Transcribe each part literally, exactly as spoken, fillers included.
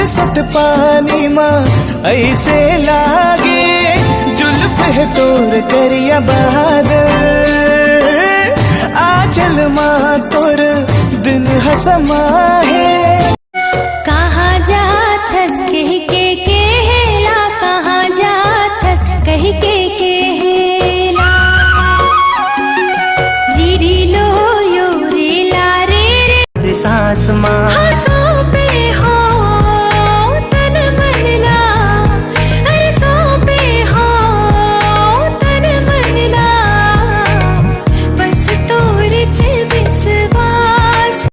सत पानी मा ऐसे लागे, जुल्फ है तोर करिया बादल, आंचल मा तोर दिन हसमा है। कहाँ जाथस कहि के केहेला, कहाँ जाथस कहि के केहेला। री री लो यो रे ला रे रे। रे सांस मा। हाँ, सौंपे हो तन मन ला, अरे सौंपे हो तन मन ला, बस तोरे चे विश्वास।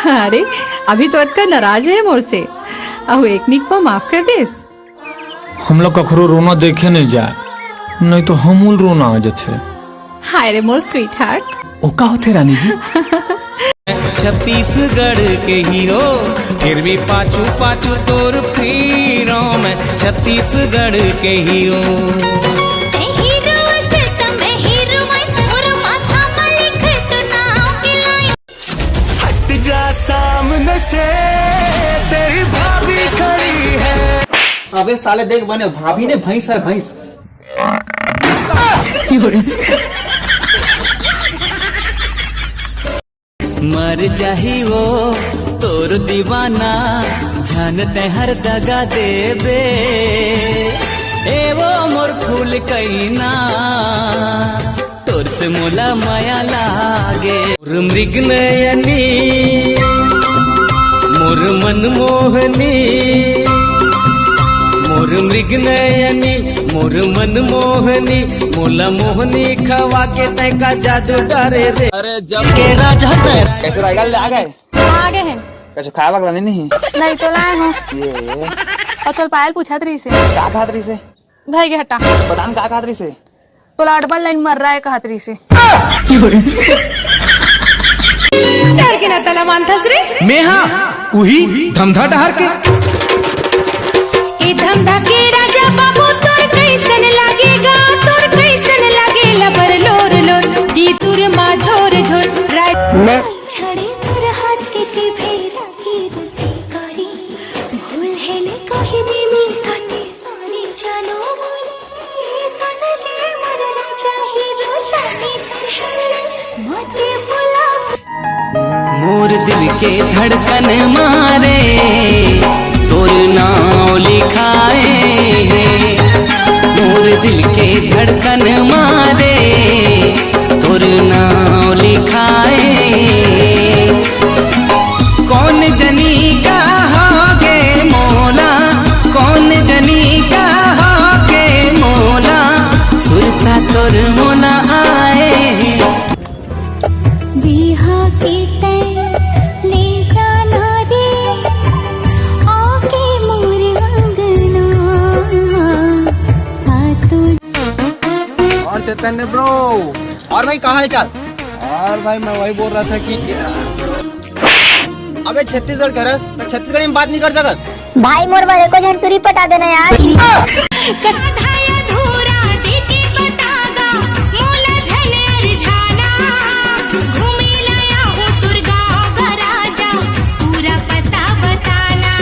अरे, अभी तो अतका नाराज है मोर से, अहू एक निक को माफ कर देस। हमला कखरो रोना देखे नहीं जाए, नहीं तो हमूल रोना आ जाथे। हाय रे मोर स्वीटहार्ट। ओ का होथे रानी जी? छत्तीसगढ़ के हीरो, फिर भी पाछू पाछू तोर फिरो मैं छत्तीसगढ़ के हीरो। ते हीरो से त मैं हीरोइन, मोर माथा म लिखे तो नाम के लाइन। हट जा सामने से, तेरी भाभी खड़ी है। अबे साले देख बने, भाभी ने भैंस है भैंस। मर जाही वो तोर दीवाना, झन ते हर दगा देबे। ए वो मोर फूल कईना, तोर से मोला मया लागे। मोर मृग नयनी, मोर मनमोहनी, मोर मृग नयनी, मोर मनमोहनी, मोला मोहनी खवा के तैं का जादू डारे रे। अरे जब के राजा तैं कैसे रहेगा? ले आ गए? हाँ, आ गए हैं। कैसे खाए वाला नहीं, नहीं? नहीं तो लाए हैं। ये और तोल पायल पूछत रही से। का खात रही से? भाई के हटा। पता नहीं का खात रही से। तोला अटबन लाइन मर रहा है कहत रही से। डर के ना तला मानथस रे। मैं हाँ, उही धमधा डहर के। ए धमधा के राजा बाबू तोर कैसन लागेगा, तोर कैसन लागे लबर लोर लोर, दी तुर मा झोर झोर राज। मैं छड़े तोर हाथ के ते भेजा के रुसी करी, भूल है ले कही दे मी ताके सारी जानो बोले, सजने मरना चाहिए रो साथी तरह मते बुला। मोर दिल के धड़कन मारे, तोर नाव लिखाए हे। मोर दिल के धड़कन मारे, तोर नाव लिखाए। कौन जनी का होगे मोला, कौन जनी का होगे मोला, सुरता तोर मोला आए। बिहा के तैं ले जाना रे, आके मोर अंगना, सातु। और चैतन्य ब्रो। और भाई, का हाल चाल? और भाई, मैं वही बोल रहा था कि अबे छत्तीसगढ़ कह रहा, तो छत्तीसगढ़ी में बात नहीं कर सकत? भाई, मोर बर एको झन टूरी पटा देना यार। आधा अधूरा देके बता दा, मोला झन अरझाना। घूमे लाया हूँ तुर गाँव बराजा, पूरा पता बताना।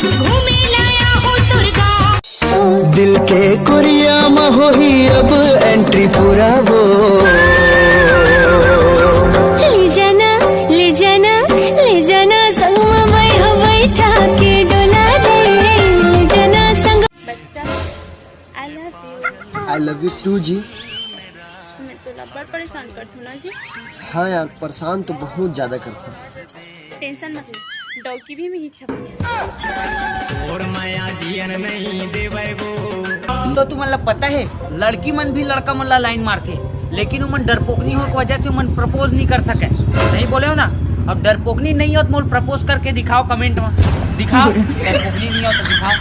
घूमे लाया हूँ तुर गाँव। दिल के कुरिया म होही अब एंट्री पूरा वो। ले जाना, ले जाना, ले जाना संग म मैं ह बैठा के डोला दे। ले जाना संग। बच्चा, I love you। I love you too जी। मैं तो लब्बड़ परेशान करथूँ ना जी। हाँ यार, परेशान तो बहुत ज्यादा करथस। टेंशन मत ले, डौकी भी मिही छपी। और माया जियन नहीं देवे वो। तो तुमन ला पता है, लड़की मन भी लड़का मन ला लाइन मारथे, लेकिन उमन डरपोकनी होए के वजह से उमन प्रपोज नहीं कर सके। सही बोले हो ना? अब डरपोकनी नहीं हो तो मोल प्रपोज करके दिखाओ कमेंट में, दिखाओ। डरपोकनी नहीं हो तो दिखाओ।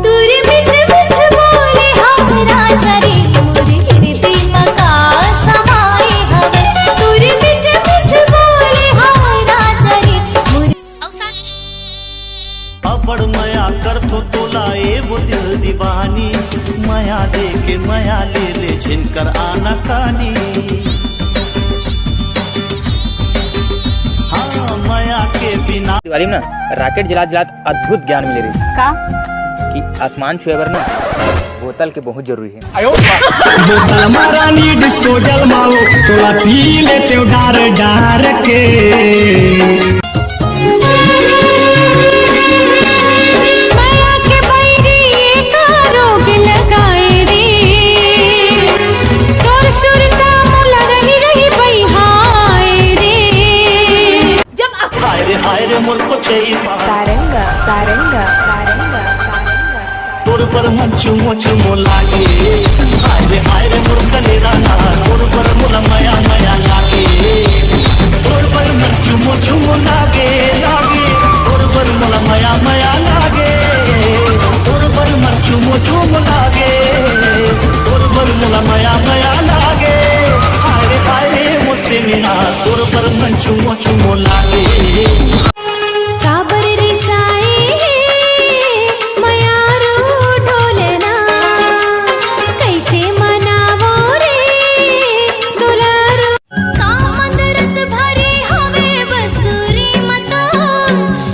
तुरी मिठ मिठ बोले हाँ राजा रे, मोरे हृदय म का समाए हवे। तुरी मिठ मिठ बोले हाँ राजा रे, मोरे अउ साथ अबड़ मया करथो तोला ए वो दिल दीवानी, मया दे के मया ले ले झिनकर आना कानी। हाँ, मया के बिना वाली ना, रॉकेट जलात जलात अद्भुत ज्ञान मिले रहिस। का? कि आसमान छुए बर ना बोतल के बहुत जरूरी है। बोतल मा रानी डिस्पोजल मा वो, तोला पी लेतेंव डार डार के। मया के बैरी ये का रोग लगाए रे, तोर सुरता मोला रही रही बइहाए रे। जब अक- हाय रे हाय रे मोर कोचई पा सारंगा, सारंगा, सारंगा, सारंगा। तोर बर मन चुमो चुमो लागे। हाय रे हाय रे मोर कलेरा ना, तोर बर मोला मया मया लागे। तोर बर मन चुमो चुमो लागे, लागे। तोर बर मोला मया मया लागे। तोर बर मन चुमो चुमो लागे। तोर बर मोला मया मया लागे। हाय रे हाय रे मोर सेमिना, तोर बर मन चुमो चुमो लागे। काबर रिसाए हे मयारू ढोलना, कइसे मनावो रे दुलारू। कामन रस भरे हवे बसुरी मतो,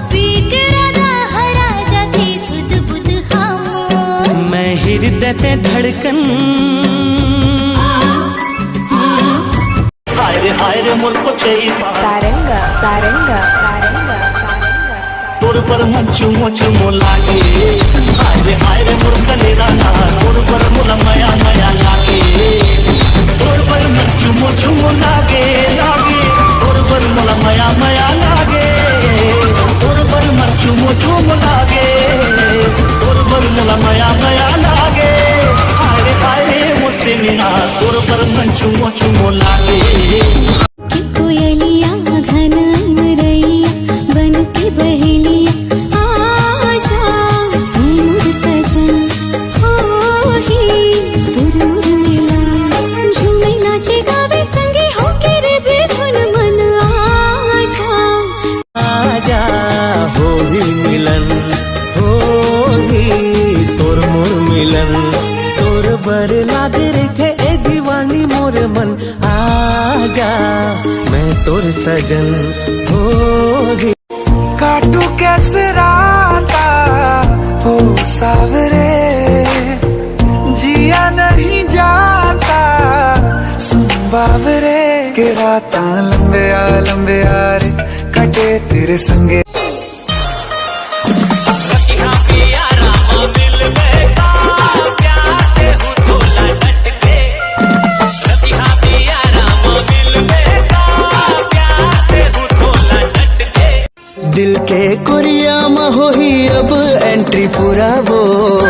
पीक राजा हरा जाथे सुध बुध हामो। मैं हृदय ते धड़कन हाय रे हाय रे मोर कोचई पा सारंगा, सारंगा, सारंगा, सारंगा। तोर बर मन चुमो चुमो लागे। हाय रे हाय रे मोर कलेरा ना, तोर बर मोला मया मया लागे। तोर बर मन चुमो चुमो लागे, लागे। तोर बर मोला मया मया लागे। तोर बर मन चुमो चुमो लागे। तोर बर मोला मया मया लागे। हाय रे हाय रे मोर सेमिना, तोर बर मन चुमो चुमो लागे। कि कोयलिया घन अमरैया बन के बहेलिया, आजा हे मोर सजन, होही तोर मोर मिलन। झूमे नाचे गावे संगे होके रे बेधुन मन, आजा। आजा होही मिलन, होही तोर मोर मिलन। तोर बर लागे रहिथे ए दीवानी मोर मन, आजा मैं तोर सजन होही। काटू कैसे राता हो सावरे, जिया नहीं जाता सुन बावरे। के राता लंबे आ लंबे आ रे, कटे तेरे संगे। दिल के कोरिया म होही अब एंट्री पूरा वो।